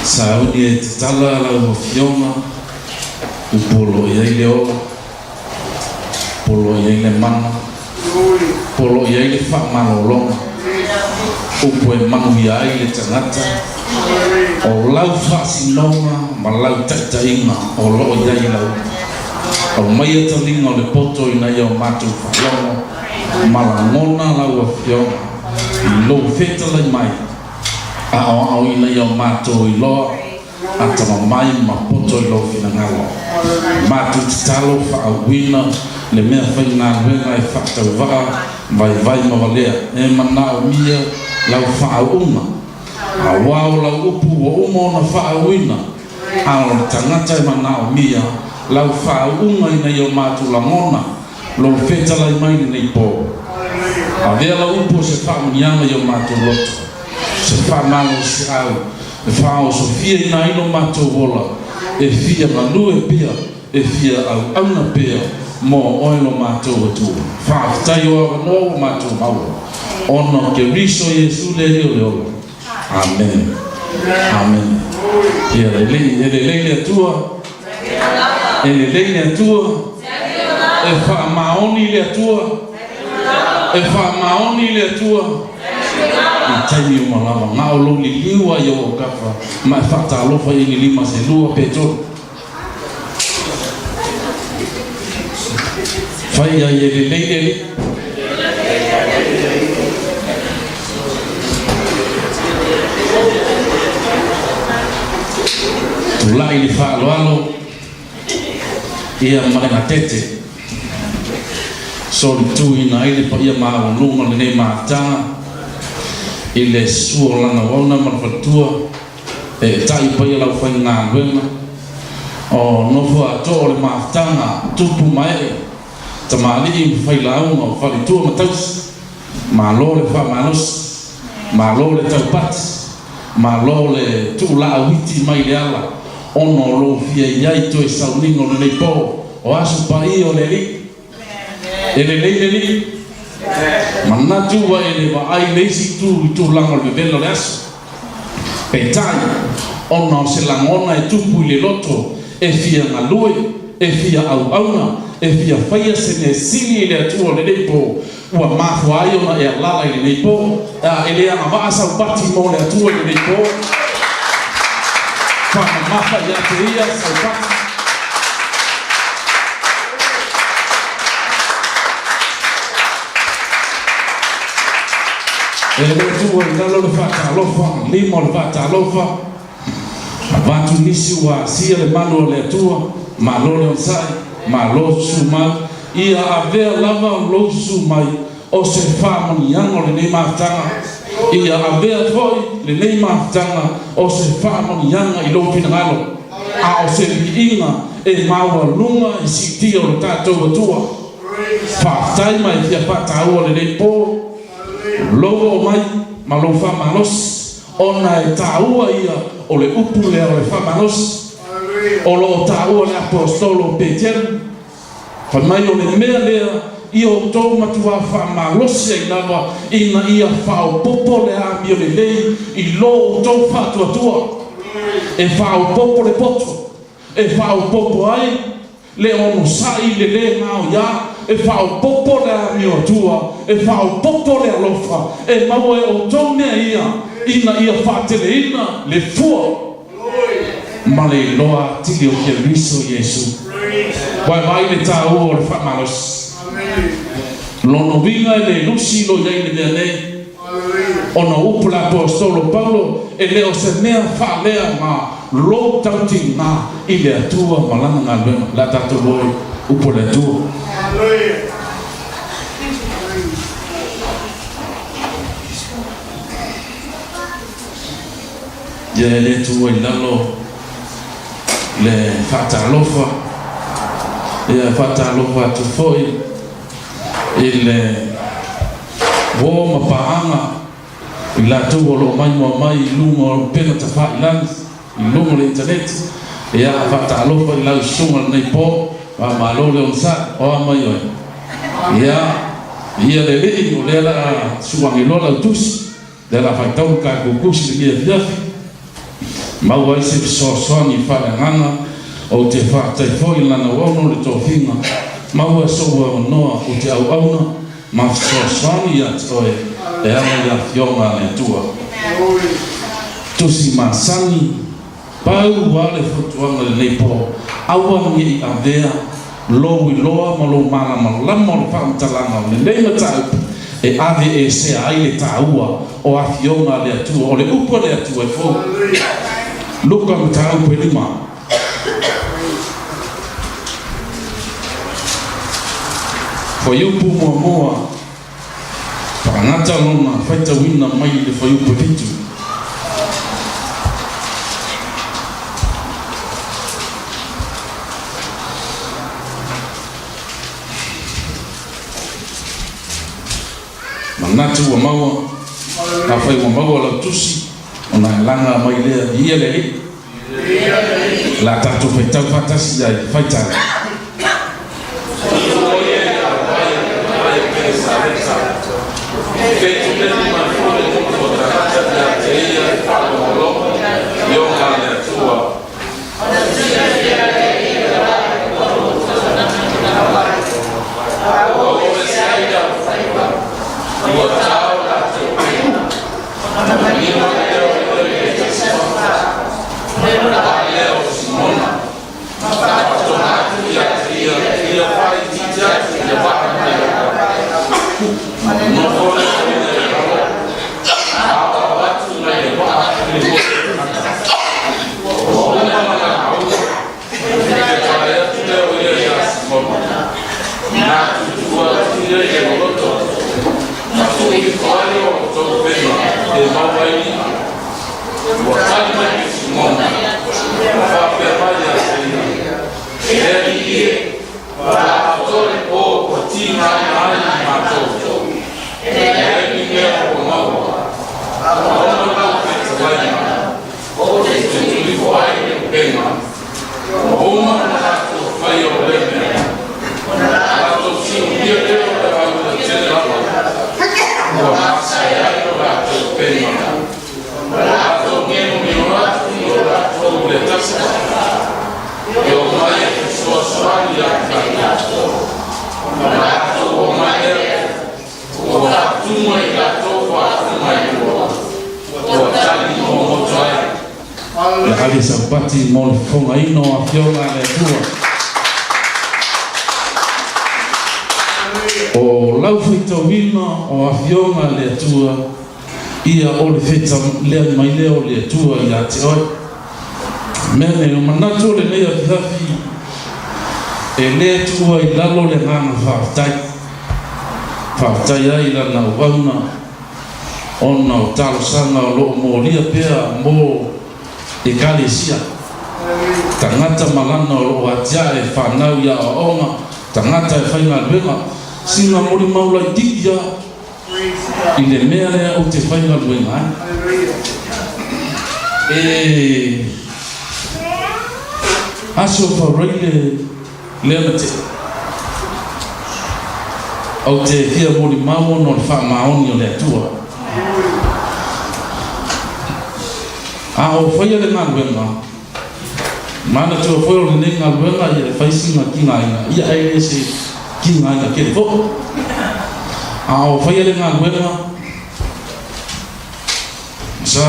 Sauni e tatala lau Afioga, upu o lo o i ai le ola, po o lo o i ai le mana, po o lo o i ai le faamalologa, upu e manuia ai le tagata, o lau faasinoga ma lau taitaiga o lo o i ai i lau upu. Aumaia taliga o le poto ina ia o matou faalogo ma lagona lau Afioga i lou fetalai mai, Aoaoina i o matou iloa, atamamai ma poto i lou finagalo. Matou tatalo faauuina le mea faigaluega e faatauvaa, vaivai ma valea. E manaomia lau faauuga, aua o lau upu ua uma ona faauuina, a o le tagata e manaomia lau faauuga ina ia o matou lagona Lou fetalai mai lenei po. Avea lau upu o se faamanuiaga i o matou loto, se faamalosiau e faaosofiaina ai lo matou ola, e fia galue pea, e fia auauna pea mo Oe lo matou Atua. Faafetai o avanoa ua matou maua, ona o Keriso Iesu le Alii o le ola. Amene. Amene. Ia lelei, e lelei le Atua. E lelei le Atua. E faamaoni le Atua. E faamaoni le Atua. I taimi uma lava, na o lou liliu lava i ou autafa ma e faatalofa i ai ni lima se lua pe tolu. Fai ai e lelei le Alii. Tulai le faaaloalo ia ma le gatete. Solituina ai le paia maualuga o lenei mafutaga i le susu o lana uauna ma le faletua. Eetai paia lau faigaluega o nofo atoa o le mafutaga tupu ma ee, tamalii ma failauga o faletua ma tausi, malo le faamalosi, malo le taupati, malo le tuulaau iti mai le ala ona o lou fia iai toe sauniga o lenei po o aso paia o le Alii. E lelei le Alii. Manatu ua e le vaai le isi itu i tulaga o le vevela o le aso. Peitai, ona o se lagona e tupu i le loto, e fia galue, e fia auauna, e fia faia se mea sili i le Atua o lenei po, ua mafua ai ona e alala i lenei po. A, e le agavaa sau pati mo le Atua i lenei po. Faamamafa ia te Ia sau pati. E le tuua i lalo le faatalofa, lima o le faatalofa, avatu nisi ua asia le malu o le Atua, malo le onosai, malo susu mai, ia avea lava lou susu mai o se faamanuiaga o lenei mafutaga, ia avea foi lenei mafutaga o se faamanuiaga i lou finagalo, a o se viiga e maualuga i siitia o le tatou Atua. Faafetai ma e fia faataua lenei po lou oo mai ma lou faamalosi ona e taua ia o le upu lea o le faamalosi o lo o taua le Aposetolo o Peteru fai mai o le mea lea ia outou matuā faamalosi ai lava ina ia faaopopo le amio lelei i lo outou faatuatua e faaopopo le poto e faaopopo ai Le onosai le lē gaoiā, e faaopoopo le amioatua, e faaopoopo le alofa, e maua e outou mea ia, ina ia faateleina le fua ma le iloa atili o Keriso Iesu. Vaevaai le taua o le faamalosi. Lona uiga e le lusi lo i ai le mea nei. Ona o upu le Aposetolo Paulo, e le o se mea faalea ma lou tautiga i le Atua ma Lana galuega. O le a tatou o i upu a le Atua. Ia e le tuua i lalo le faatalofa, ia e faatalofa atu foi i le Uo ma paaga i latou o lo o maimoa mai i luga o upega tafailagi, i luga o le internet. Ia, faatalofa i lau susuga lenei po, faamalo le onosai, o a mai oe? Ia, ia le Alii, o lea la a suageloa lau tusi, lea la a faitau le tatou tusi i lenei afiafi. Maua ai se fesoasoani faaleagaga, ou te faafetai foi i Lana auauna o le tofiga, maua sou avanoa ou te auauna ma fesoasoani ia te oe e ala i Afioga a le Atua. Tusi masani, Pau lava le fautuaga i lenei po, aua ne i avea lou iloa ma lou malamalama o le faamatalaga o lenei mataupu e ave esea ai le taua o Afioga a le Atua, o le upu a le Atua e fou. Luka mataupu e lima. Fuaiupu muamua, Faagata lona faitauina mai le fuaiupu e fitu. Manatu ua maua, afai ua maua lau tusi, ona e laga mai lea, Viia le Alii. O le a tatou faitau faatasi ai, faitau. E ave sau pati mo le fofogaina o Afioga a le Atua. O lau faitauina o Afioga a le Atua, ia o le feta lea mai lea o le Atua ia te oe. Mea nei, o manatu o lenei afiafi, e le tuua i lalo le agaga faafetai. Faafetai ai i lana auauna ona o talosaga o lo o molia pea mo Ekalesia, tagata malana o lo o atiae e whanau i aoaoga, tagata e faigaluega, sina molimau laitiiti a i le mea lea ou te faigaluega ai. E aso Fauraile lea na tea, ou te fia molimau ona o le faamaoni o le Atua. A o faia le galuega, manatua foi o lenei galuega ia e fai sina tigaina, ia e le se tigaina tele foi. A o faia le galuega, sa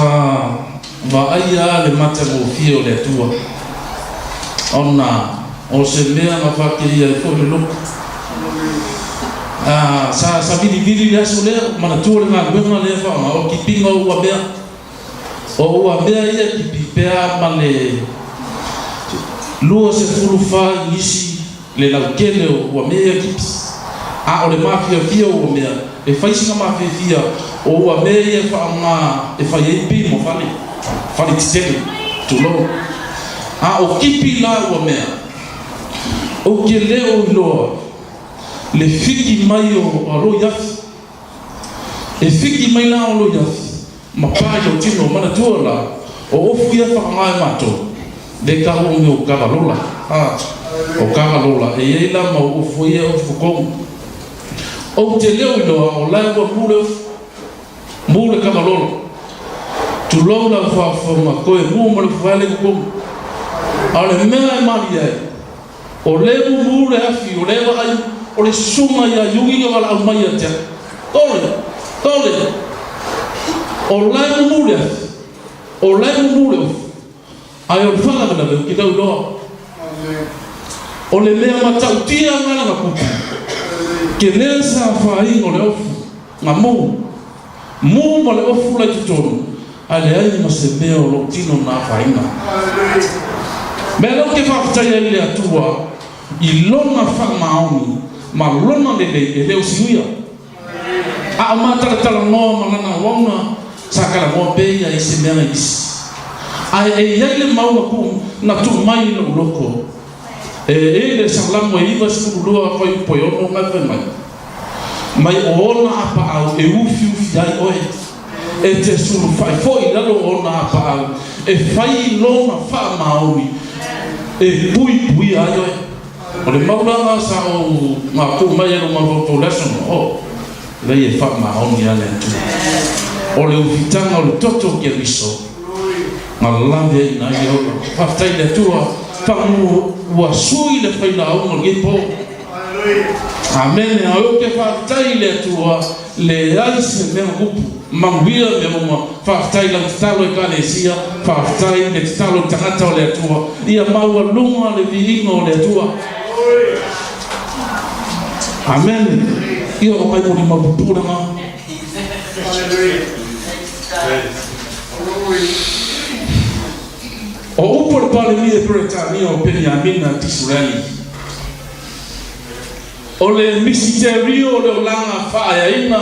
vaaia lava le matagofie o le Atua, ona o se mea na faateia ai foi le loto. A, sa savilivili le aso lea, manatua le galuega lea faaaoga, o le kipiga o ua mea. O ua mea ia kipi pea ma le 24 inisi le lautele o ua mea ia kipi. A o le mafiafia o ua mea, e fai sina mafiafia o ua mea ia e faaaoga e fai ai pi mo fale, fale tetele, tulou. A o kipi la ua mea, ou te le o iloa le fiki mai o Aloiafi. E fiki mai la o Loiafi ma pa i lou tino, manatua la, o ofu ia whakanga e matou, le ka o me o kavalola, a, o kavalola, e iai la ma o ofu ia ofu fokogu. Ou te leo iloa o lae ua mu le ofu, mu le kavalola. Tulou lau faafofoga, toe mu ma le ufu vae le i totonu. A o le mea e malie ai, o lea e mumu le afi, o lea e vaai, o le susuga ia Iugi na valaau mai ia te au. Tole! Tole! O la e mumu le afi, o la e mumu le ufu, ae o le faalavelave ou te le o iloa. O le mea matautia ma lana kupu, tele se afaina o le ofu, na mu. Mu ma le ofu la i totonu, ae leai ma se mea o lou tino na afaina. Mea lea ou te faafetai ai i le Atua i Lona faamaoni ma Lona lelei e le o siuia. A o matalatala-noa ma lana auauna, sa talanoa pea ia i se mea na isi. Ae e i ai le mau na tuu, na tuu mai i lou loko. E i le Salamo e 92 fuaiupu e 6 na e fai mai, Mai o ona apaau e ufiufi ai oe, e te sulufai foi i lalo o ona apaau e fai i lona faamaoni e puipuia ai oe. O le mau lava sa ou mapu mai ai lou mafaufau i le aso na o, lei e faamaoni a le Atua. O le ufitaga o le toto o Keriso na lave ai ina ai le ola. Faafetai i le Atua, fagu ua sui le failauga o lenei po. Amene. A ou te faafetai i le Atua, leai se mea upu, manuia mea uma. Faafetai i lau tatalo Ekalesia, faafetai i le tatalo i tagata o le Atua, ia maualuga le viiga o le Atua. Amene. Ia o nai molimau pupuu lena. O upu a le Palemia Peretania o Peniamina Disraeli, O le misiterio o le olaga faaeaina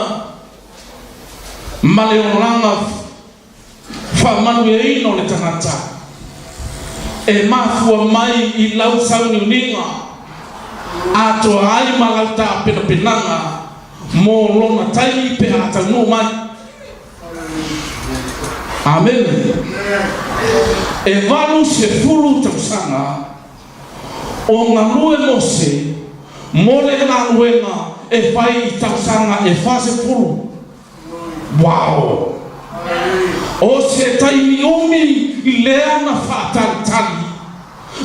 ma le olaga faamanuiaina o le tagata e mafua mai i lau sauniuniga atoa ai ma lau tapenapenaga mo lona taimi pe a taunuu mai. Amene. E 80 tausaga o galue Mose mo le galuega e fai i tausaga e 40. Wow! O se taimi umi lea na faatalitali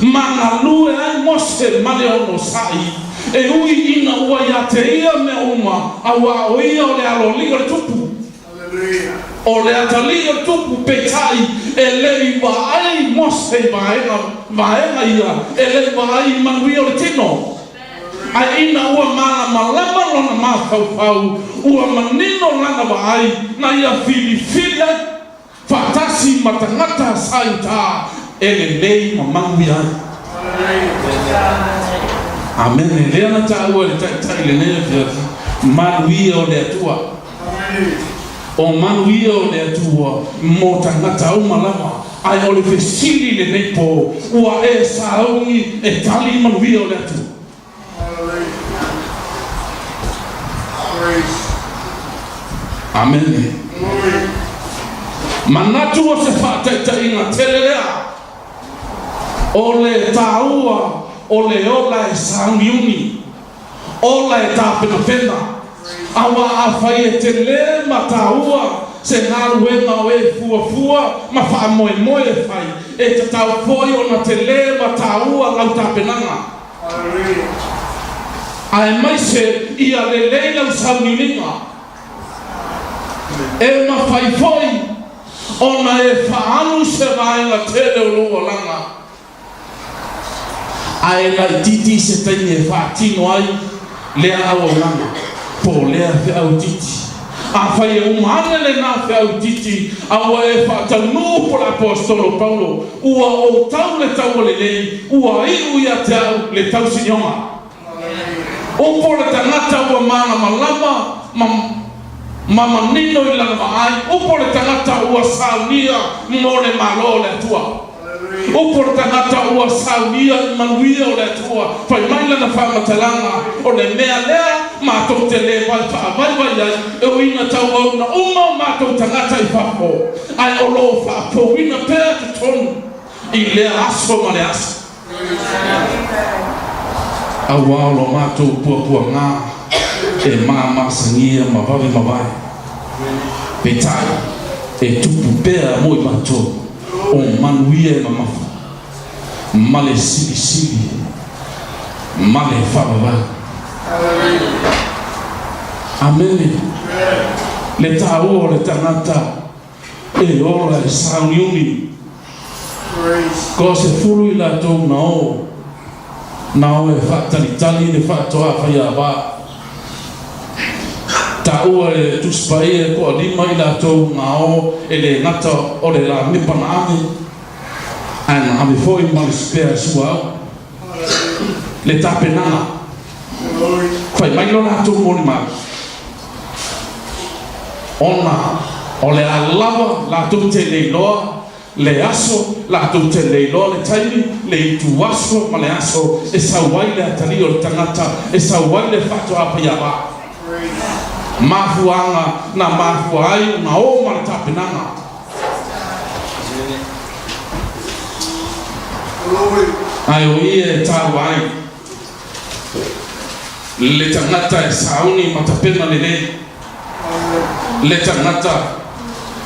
ma galue ai Mose ma le onosai, e ui ina ua ia te ia mea uma, auā o ia o le aloalii o le tupu. O le atalii o le tupu, peitai, e le i vaai Mose i vaega, vaega ia, e le i vaai i manuia o le tino. Ae ina ua malamalama lona mafaufau, ua manino lana vaai na ia filifili ai faatasi ma tagata sa i uta e lelei ma manuia ai. Amene. Lea na taua e le Taitai i lenei afiafi, manuia o le Atua. O manuia o le Atua mo tagata uma lava, ae o le fesili i lenei po, ua e sauni e tali manuia o le Atua? Amene. Manatu o se faataitaiga tele lea o le taua o le ola e sauniuni. Ola e tapenapena, auā afai e telē ma tāua se galuega o e fuafua ma faamoemoe e fai, e tatau foi ona telē ma tāua lau tapenaga. Aemaise ia lelei lau sauniuniga. E mafai foi ona e faaalu se vaega tele o lou olaga. Ae laitiiti se taimi e faatino ai lea auaunaga, po o lea feau itiiti. Afai e uma ane lenā feau itiiti, a ua e faataunuu po le Aposetolo Paulo, ua ou tau le taua lelei, ua iu ia te au le tausinioga. Upu o le tagata ua malamalama ma ma manino i lana vaai, upu o le tagata ua saunia mo le Malo o le Atua. Upu o le tagata ua saunia i manuia o le Atua, fai mai lana faamatalaga, o le mea lea matou te le vai faavaivai ai, e uiga tauauna uma o matou tagata i fafo, ae o lo o faapouina pea totonu i lea aso ma le aso. Auā o lo matou puapuagā e māmāsagia ma vave mavae. Peitai, E tupu pea mo i matou o manuia e mamafa ma le silisili ma le faavavau. Amene. Le taua o le tagata e ola e sauniuni. Ko 10 i latou na o, na o e faatalitali le faatoa faiava. Taua e le Tusi Paia e toalima i latou na o e le gata o le lamepa na ave, ae na ave foi ma le sipea suauu. Le tapenaga. Fai mai lo latou molimau, ona o le a lava latou te le iloa le aso, latou te le iloa le taimi, le itu aso ma le aso e sau ai le atalii o le tagata, e sau ai le faatoa paiava. Mafuaaga na mafua ai ona o ma le tapenaga. Ae o ia e taua ai le tagata e sauni ma tapena lelei, le tagata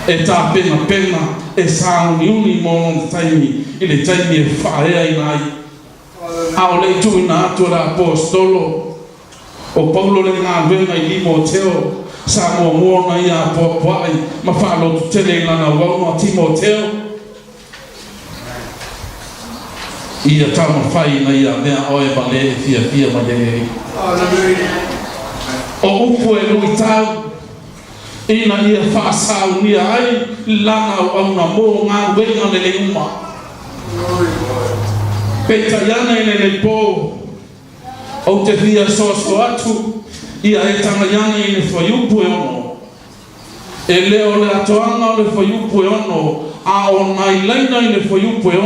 e tapenapena, e sauniuni mo lona taimi i le taimi e faaeaina ai. A o le i tuuina atu e le Aposetolo o Paulo le galuega i Timoteo, sa muamua ona ia apoapoai ma faalototele i lana auauna o Timoteo, ia taumafai ina ia mea oe ma le e fiafia mai ai ai. O upu e luitau ina ia faasaunia ai lana auauna mo galuega lelei uma. Peitai ane i lenei po, Ou te fia soasoa atu ia e tagai ane i le fuaiupu e 6. E le o le atoaga o le fuaiupu e 6, a o nai laina i le fuaiupu e 6,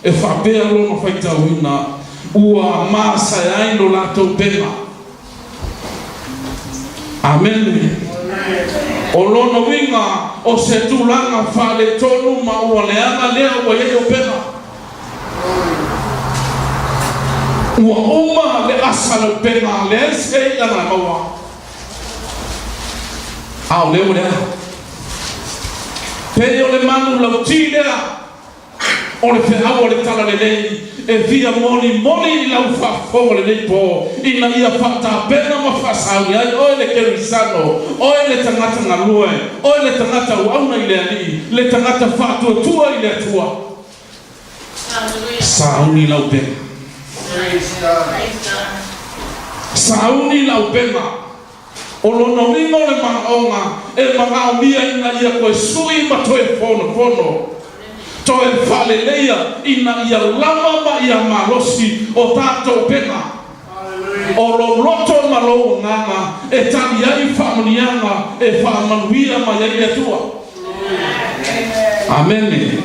e faapea lona faitauina, Ua masae ai lo latou pena. Amene. O lona uiga, o se tulaga faaletonu ma ua leaga lea ua i ai upega. Ua uma le asa le upega, leai se i'a na maua. A o lea ua leaga. Pei o le manu lauti lea o le feau o le Talalelei e fia molimoli i lau faafofoga lenei po, ina ia faatapena ma faasauni ai oe le Kerisano, oe le tagata galue, oe le tagata auauna i le Alii, le tagata faatuatua i le Atua. Sauni lau upega. Sauni lau upega. O lona uiga o le manaoga e manaomia ina ia toe sui ma toe fonofono, toe faaleleia ina ia lava ma ia malosi o tatou upega. O lou loto ma lou agaga e tali ai faamanuiaga e faamanuia mai ai le Atua. Amene.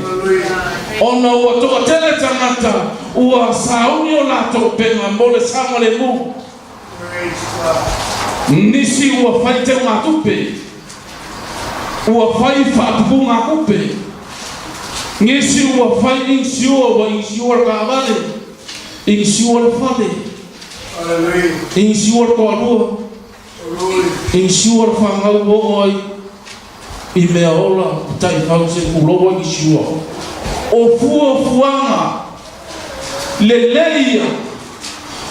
Ona ua toatele tagata ua sauni o latou upega mo le saogalemu. Nisi ua fai teugatupe, ua fai faatupugakupe, nisi ua fai insure, ua insure le taavale, insure le fale, insure le toalua, insure le fanau ua oo ai i mea ola, taifau se pulou ua insure. O fuafuaga Lelei ia,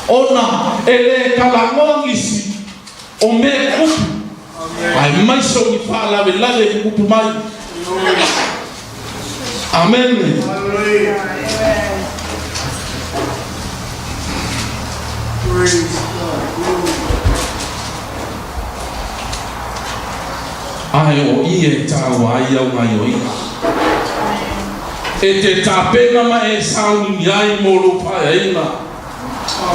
ona e le kalagoa nisi o mea e kupu, aemaise o ni faalavelave e kupu mai. Amene. Ae o ia e taua ai au gaioiga. E te tapena ma e sauniuni ai mo lou paeaiga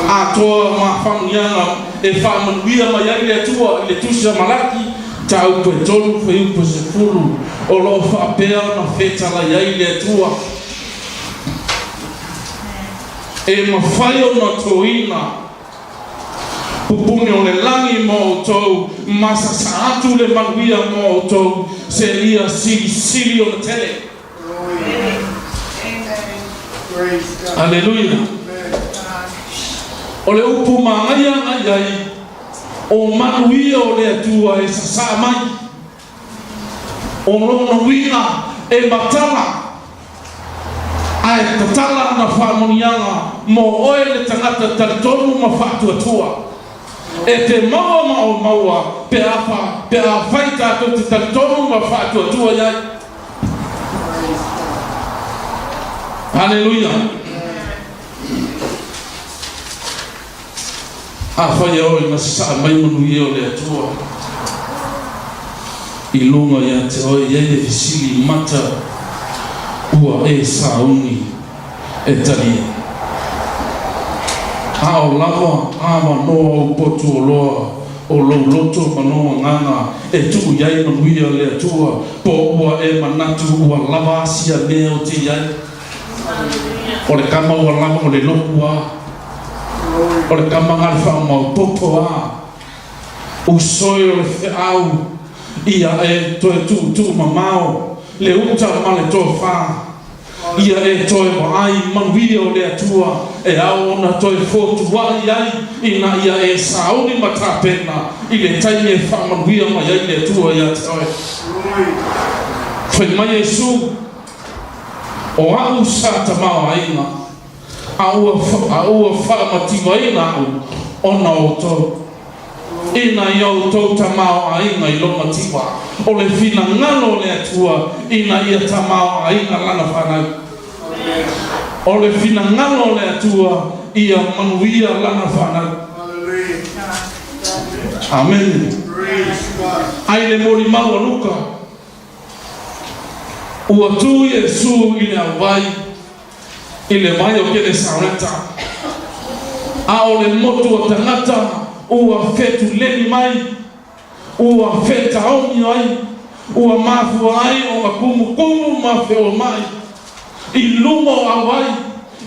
atoa ma faamanuiaga e faamanuia mai ai le Atua i le Tusi a Malaki, taupu e 3 fuaiupu e 10, o lo o faapea ona fetalai ai le Atua. E mafai ona toina Pupuni o le lagi mo outou, ma sasa atu le manuia mo outou, seia silisili ona tele. Aleluia! O le upu manaia na i ai, o manuia o le Atua e sasā mai. O lona uiga e matala ae tatala ana faamanuiaga mo oe le tagata talitonu ma faatuatua. E te maua ma o maua pe a pe afai tatou te talitonu ma faatuatua i ai. Aleluia! Afai e oo ina sasaa mai manuia o le Atua i luga ia te oe, e i ai le fesili mata ua e sauni e talia. A o lava avanoa ou potu oloa o lou loto ma lou agaga e tuu i ai manuia le Atua, po ua e manatu ua lava asia mea o te i ai? O le kama ua lava o le loku a. O le kama ga le faamaopopo a. Usoi o le feau ia e toe tuutuu mamao le uta ma le tofa. Ia e toe vaai manuia o le Atua e ao ona toe fotuai ai ina ia e sauni ma tapena i le taimi e faamanuia mai ai le Atua ia te oe. Fai mai Iesu, O a'u sa tamaoaiga, a ua, a ua faamativaina a'u ona o outou. Ina ia outou tamaoaiga i lou mativa, o le finagalo o le Atua ina ia tamaoaiga Lana fanau. O le finagalo o le Atua ia manuia Lana fanau. Amene. Ai le molimau a Luka. Ua tu Iesu i le auvai i le vai o Kenesareta, a o le motu o tagata ua fetuleni mai, ua fetaomi ai, ua mafua ai ona kumukumu ma feomai i luma o auvai.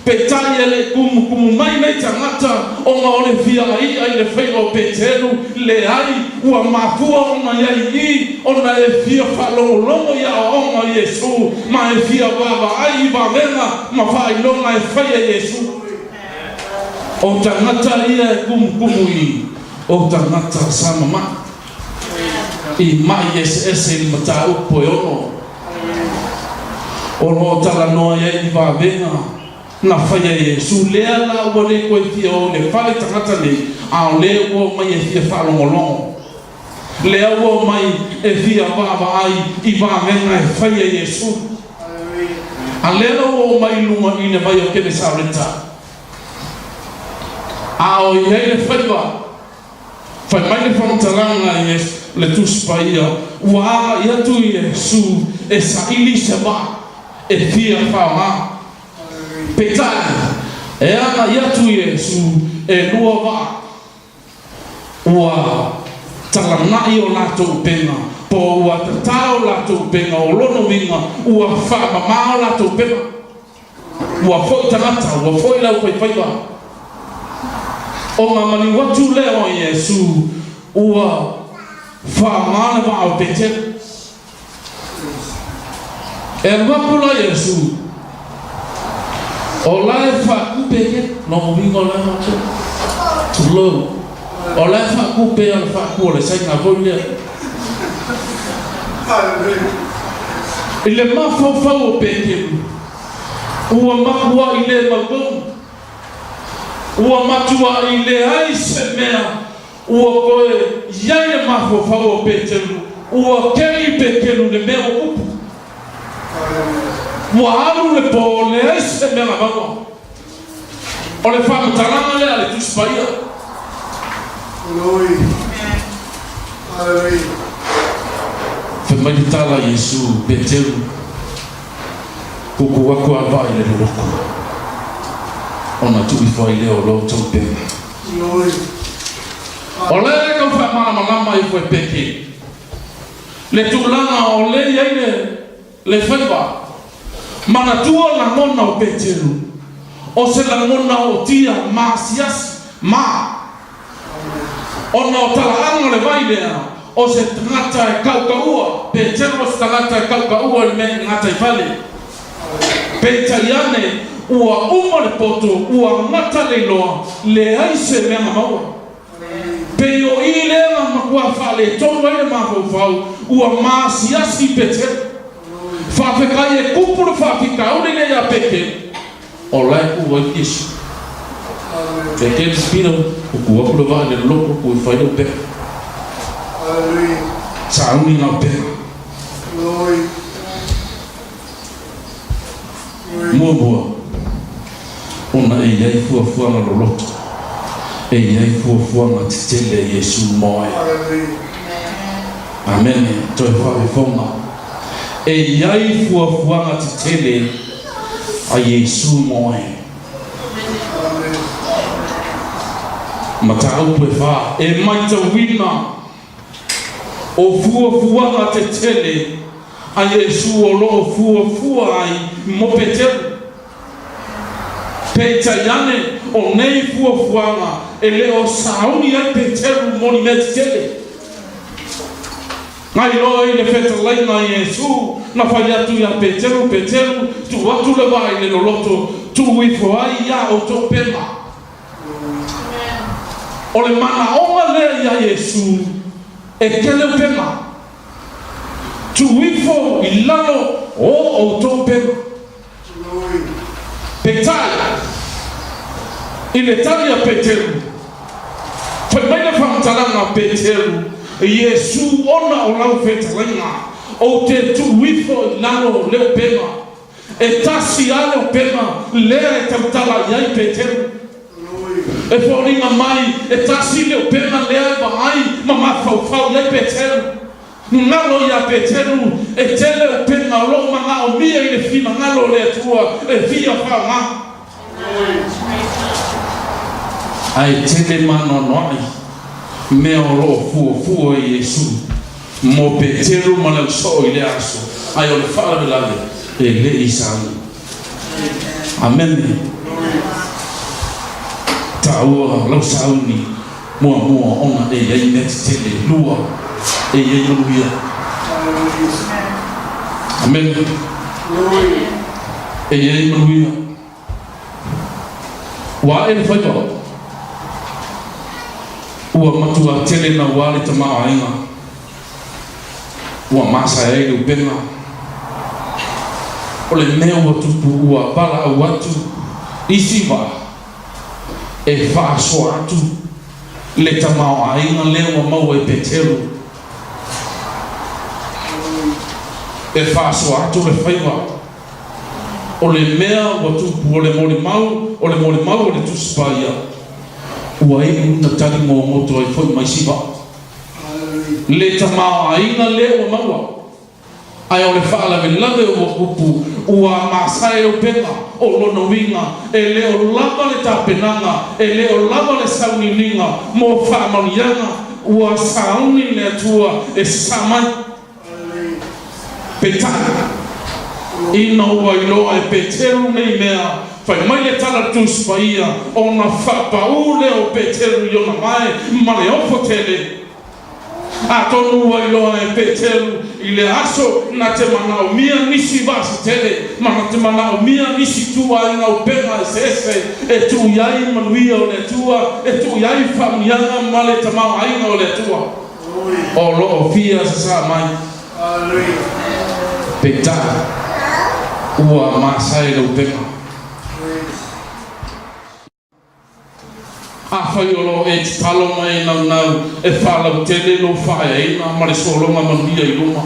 Peitai e le i kumukumu mai nei tagata ona o le fia ai'a i le faiva o Peteru, leai, ua mafua ona i ai i ona e fia faalogologo i aoaoga o Iesu ma e fia vaavaai i vavega ma faailoga e fai e Iesu. O tagata ia e kumukumu i o tagata sa mama'i i ma'i eseese i le mataupu e ono. O lo o talanoa i ai i vavega na faia e Iesu, lea la ua le koe fia o i le fale tagata nei, a o lea ua omai e fia faalogologo. Lea ua omai e fia vaavaai i vavega e faia e Iesu. A lea la ua omai i luga i le vai o Kenesareta. A o i ai le faiva. Fai mai le faamatalaga a Iesu, le Tusi Paia, ua agai atu Iesu e saili se vaa e fia faoga. Peitai, e agai atu Iesu e lua vaa, ua talanai o latou upega, po ua tatao latou upega, o lona uiga, ua faamama o latou upega. Ua foi tagata, ua foi le aufaifaiva. Ona maliu atu lea o Iesu, ua faaaoga le vaa o Peteru. E alu aku la Iesu, o la e faakupe ke, lona uiga o la e faapea, tulou, o la e faakupe a le faaku o le Saina foi lea. I le mafaufau o Peteru, ua matuaʻi le mautonu, ua matuaʻi leai se mea ua toe i ai le mafaufau o Peteru, ua kei Peteru i le mea ua tupu. Ua alu le po, leai se mea na maua. O le faamatalaga lea a le Tusi Paia. Fai mai le tala a Iesu, Peteru, kuku aku a vaai le loloku, ona tuu ifo ai lea o lo outou pega. O lea e tau faamalamalama ifo e Peteru le tulaga o lea i ai le Le faiva. Manatua lagona o Peteru, o se lagona ootia ma asiasi ma. Ona o talaaga o le vai lea, o se tagata e kaukaua, Peteru o se tagata e kaukaua i le mea i gataifale. Peitai ane, ua uma le poto, ua gata le iloa, leai se mea na maua. Pei o i lea na matua faaletonu ai le mafaufau, ua maasiasi Petelu. Faafetai e tupu le faafitauli lea ia Petelu, o la e tu ai Iesu. Petelu, Pita, ua tu atu le vaa i le loloto, tu e fai le upega. Sauni na upega. Muamua, ona e i ai fuafuaga loloto, e i ai fuafuaga tetele a Iesu mo oe. Amene. Toe faafofoga. E i ai fuafuaga tetele a Iesu mo oe. Mataupu e fa, e maitauina O fuafuaga tetele a Iesu o lo o fuafua ai mo Peteru. Peitai ane, o nei fuafuaga e le o sauni ai Peteru mo ni mea tetele. Nailoa i le fetalaiga a Iesu na fai atu iā Peteru, Peteru, tuu atu le vaa i le loloto, tuu ifo ai iā outou pema. O le manaoga lea iā Iesū, e kele upega, tuu ifo i lalo o outou upega. Peitai, i le tali a Peteru, fai mai le faamatalaga a Peteru, Iesū ona o lau fetalaiga, ou te tuu ifo i lalo le upega. E tasi lava le upega lea e tautala i ai Peteru. E foliga mai e tasi le upega lea e vaai ma mafaufau i ai Peteru. Galo ia Peteru, e tele upega o lo o manaomia i le finagalo o le Atua e fia faaaoga. Ae tele maanoanoaʻi mea o lo o fuafua i Iesu mo Peteru ma le ausoo i lea aso, ae o le faalavelave e le i sauni. Amene. Taua lau sauni muamua ona e i ai mea tetele, lua e i ai manuia. Amene. E i ai manuia. Ua ae le faiva. Ua matua tele naua le tamaoaiga. Ua masae ai le upega. O le mea ua tupu ua valaau atu isi vaa e faasoa atu le tamaoaiga lea ua maua e Peteru. E faasoa atu le faiva. O le mea ua tupu o le molimau, o le molimau o le Tusi Paia, ua iu na tali gogoto ai foi ma isi vaa. Le tamaoaiga lea ua maua, ae o le faalavelave ua tupu, ua masae upega, o lona uiga, e le o lava le tapenaga, e le o lava le sauniuniga mo faamanuiaga ua sauni le Atua e sasaa mai. Peitai, ina ua iloa e Peteru nei mea, fai mai le tala Tusi Paia, ona faapaū lea o Peteru i ona mae ma le ofo tele. Atonu ua iloa e Peteru i le aso na te manaomia nisi vasi tele ma na te manaomia nisi ituaiga upega eseese e tuu i ai manuia o le Atua, e tuu i ai faamanuiaga ma le tamaoaiga o le Atua. O lo o fia sasaa mai. Peitai, ua masae le upega. Afai o lo o e tatalo ma e naunau e faalautele lou faaeaina ma le sologa manuia i luma,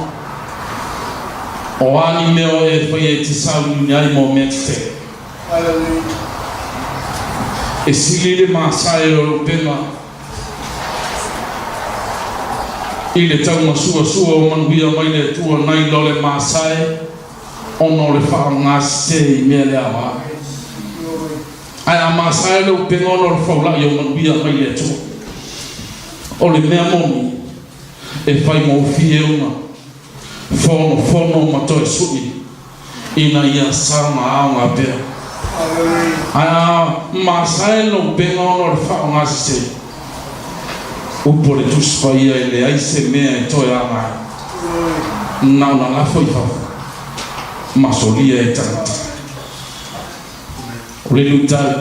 o a ni mea o e faia e te sauniuni ai mo mea tetele? E sili le masae o le upega I le taumasuasua o manuia mai le Atua nai lo le masae ona o le faaaoga sese i mea le aoga. Ae a masae le upega ona o le faula'i o manuia mai le Atua, o le mea moni e faigofie ona fonofono ma toe su'i ina ia saoga aoga pea. Ae a masae lou upega ona o le faaaoga sese, upu o le Tusi Paia e leai se mea e toe aoga ai, na ona lafo i fafo ma solia e tagata. O le luitau,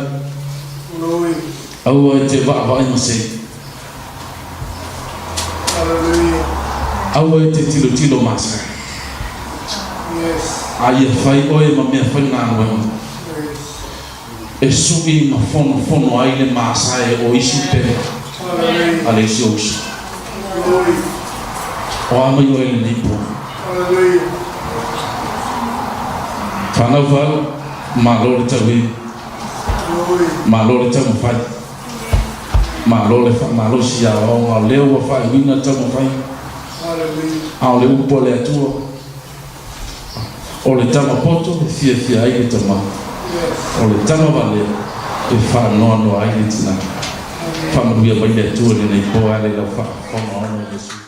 aua e te vaavaai masei. Aua e te tilotilo masae. A ia fai oe ma mea faigaluega e suʻi ma fonofono ai le masae o isi upega a le isi ou uso. O a mai oe i lenei po? Fanau fau, malo le tauivi, malo le taumafai, malo le faamalosi i aoaoga o lea ua faaiuina le taumafaiga, a o le upu a le Atua, O le tama poto e fiafia ai le tama, o le tama valea e faanoanoa ai le tina. Faamanuia mai le Atua i lenei po ale lau faafofoga ona o Iesu.